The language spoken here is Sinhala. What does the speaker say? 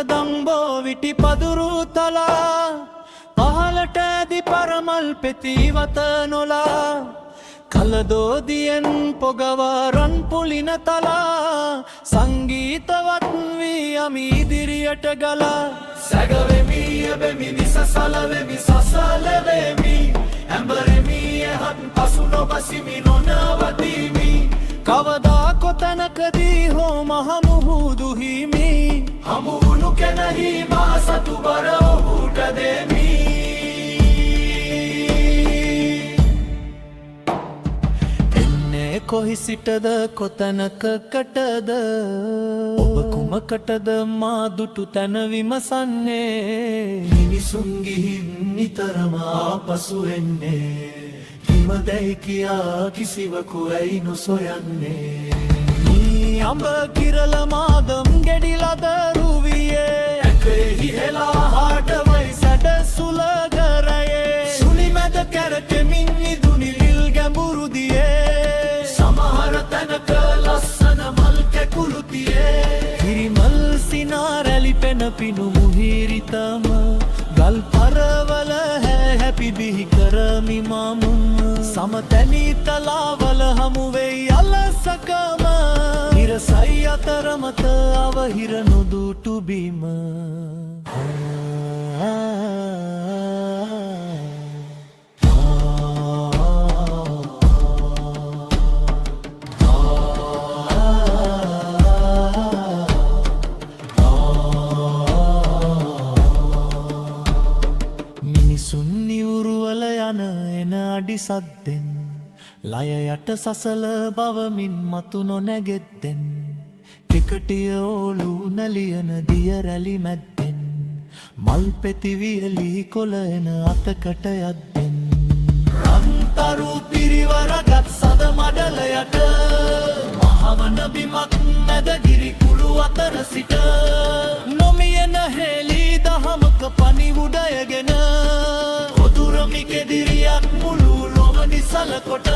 දම්බෝ විටි පදුරු තලා, පහලට ඇදි පරමල් පෙති වත නොලා, කලදෝදියෙන් පොගවා රන් පුලින තලා, සංගීතවත් වී යමි ඉදිරියට ගලා. සැගවෙමි, එබෙමි, නිසසලවෙමි, සසලවෙමි, ඇඹරෙමි, එහත් පසු නොබසිමි, නොනවතිමි. කවදා කොතැනකදී හෝ මහ මුහුදු හිමි හමුවුණු කෙනෙහි මා සතු බර ඔහුට දෙමි. එන්නේ කොහි සිටද, කොතැනකටද? ඔබ කුමකටද මා දුටු තැන විමසන්නේ? මිනිසුන් ගිහින් නිතරම ආපසු එන්නේ. කිමදැයි කියා කිසිවකු ඇයි නොසොයන්නේ? මී අඹ කිරල මාදම් ගෙඩි ලද රුවියේ, ඇකෙහි හෙලා හාටවයි සැඩ සුළඟ රැයේ, සුළි මැද කැරකෙමින් ඉදුනි ලිල් ගැඹුරු දියේ, සමහර තැනක ලස්සන මල් කැකුළු තියේ. හිරිමල් සිනා රැලි පෙන පිනු මුහිරිතම, ගල් පරවල හැ හැපි බිහි කරමි මම. සමතැනි තලාවල හමු වෙයි අලසකම, නිරසයි අතරමත අවහිර නොදුටු බිම. මිනිසුන් නිවුරුවල යන එන අඩි සද්දෙන්, ලය යට සසල බවමින් මතු නොනැගෙද්දෙන්, කෙකටිය ඕලු නලියන දිය රැලි මැද්දෙන්, මල් පෙති වියලී කොළ එන අතකට යද්දෙන්, රන්තරු පිරිවරගත් සද මඩල යට, මහවන බිමක් මැද ගිරි කුළු අතර සිට, නොමියෙන හේලි දහමක පණිවුඩයගෙන, කොදුරමි කෙදිරියක් මුළු ලොව නිසල කොට.